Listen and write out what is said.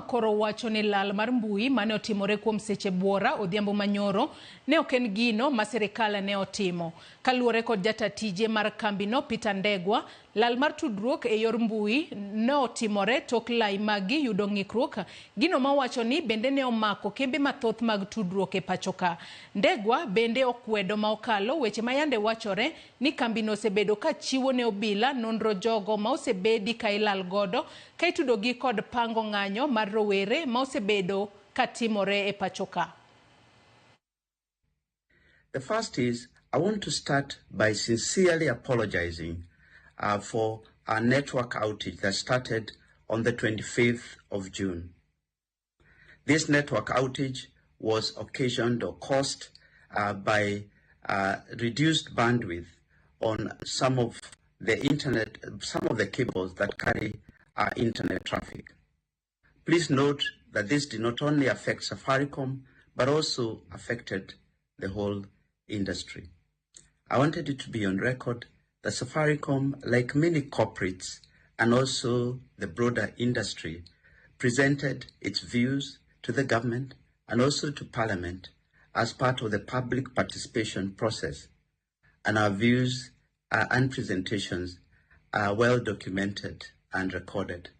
koro wacho ni lal mar mbui mane otimore kuom seche buora odhiambo manyoro ne ok en gino ma sirikal ne otimo. Kaluwore kod jata tije mar kambino Peter Ndegwa, lal mar tudruok e yor mbui ne otimore tok lai maggi yudo ng'ikruok, gino mawacho ni bende ne omako kembe mathoth mag tudruok e pachoka. Ndegwa bende okwedo ma okalo weche ma yande wachore ni kambino osebedo ka chiwo ne obila nonro jogo ma osebedi ka ilal godo ka itudogi kod pango ng'anyo mar rowere ma osebedo ka timore e pachoka. The first is, I want to start by sincerely apologizing for our network outage that started on the 25th of June. This network outage was occasioned or caused by reduced bandwidth on some of the internet, some of the cables that carry our internet traffic. Please note that this did not only affect Safaricom, but also affected the whole industry. I wanted it to be on record that Safaricom, like many corporates and also the broader industry, presented its views to the government and also to Parliament as part of the public participation process. And our views and presentations are well documented and recorded.